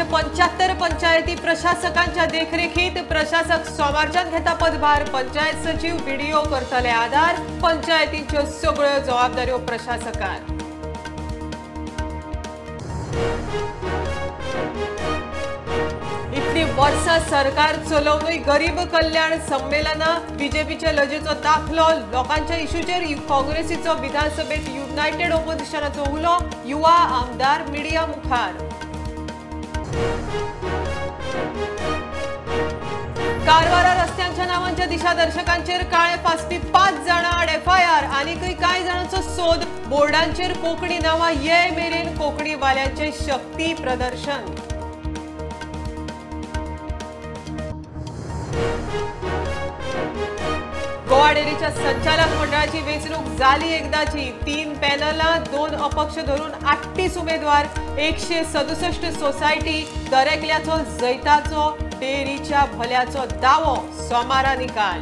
175 पंचायती प्रशासकांच्या देखरेखीत प्रशासक सोमारच्यान घेता पदभार। पंचायत सचिव बीडीओ करतले आधार। पंचायतींच्यो सगळ्यो जबाबदाऱ्यो प्रशासकार। इतली वर्सां सरकार चलोवनूय गरीब कल्याण संमेलना बीजेपीच्या लजेचो दाखलो। लोकांच्या इशूचेर काँग्रेसीचो विधानसभेत युनायटेड ओपोजिशनाचो उलो। युवा आमदार मिडिया मुखार। कारवारा रस्त्यांच्या नावांच्या दिशादर्शकांचेर काळे फासपी 5 जाणां आड एफआयआर। आनीकय कांय जाणांचो सोद। बोर्डांचेर कोंकणी नांवां ये मेरेन कोंकणी वाल्यांचें शक्ती प्रदर्शन। गोवा डेअरीच्या संचालक मंडळाची वेंचणूक जाली एकदाची। 3 पॅनलां 2 अपक्ष धरून 38 उमेदवार। 167 सोसायटी। दरेकल्याचो जैताचो डेअरीच्या भल्याचो दावो। सोमारा निकाल।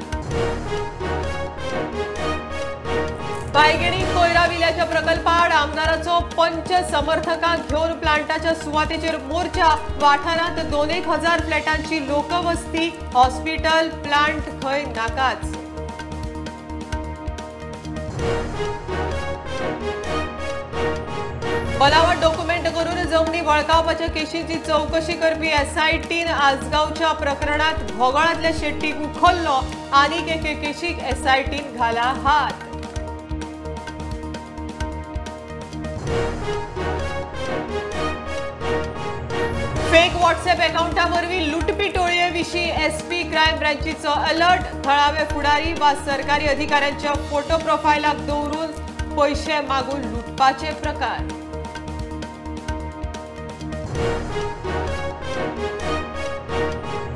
बायगिणी कोयरा विल्याच्या प्रकल्पाआड आमदाराचो पंच समर्थकांक घेवन प्लांटाच्या सुवातेचेर मोर्चा। वाठारांत 2,000 फ्लॅटांची लोकवस्ती। हॉस्पिटल प्लांट खंय नाकाच। बनावट डॉक्युमेंट करून जमनी बळकावपाच्या केशींची चौकशी करपी एसआयटीन आजगांवच्या प्रकरणात घोगळांतल्या शेट्टीक उखल्लो। आनीक एके केशीक एसआयटीन घाला हात। फेक व्हॉट्सएप अकाउंटा वरवीं लुटपी टोळये विशीं एसपी क्रायम ब्रांचीचो अलर्ट। थळावे फुडारी वा सरकारी अधिकाऱ्यांच्या फोटो प्रोफायलाक दवरून पयशे मागून लुटपाचे प्रकार।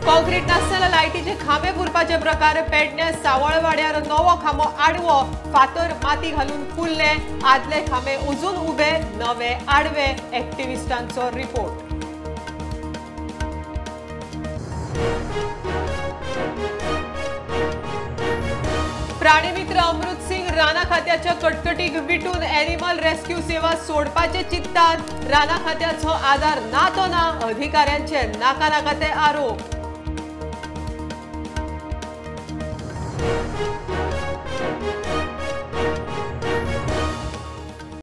कॉन्क्रीट नासतना लायटीचे खांबे पुरपाचे प्रकार। पेडण्या सावळवाड्यार नवो खांबो आडवो। फातर माती घालून पुरले। आदले खांबे अजून उबे, नवे आडवे। एक्टिविस्टांचो रिपोर्ट। प्राणीमित्र अमृत सिंग राना खात्याच्या कटकटीक विटून एनिमल रेस्क्यू सेवा सोडपाचे चिंतात। राना खात्याचो आधार ना तो ना, अधिकाऱ्यांचे नाका नाका ते आरोप।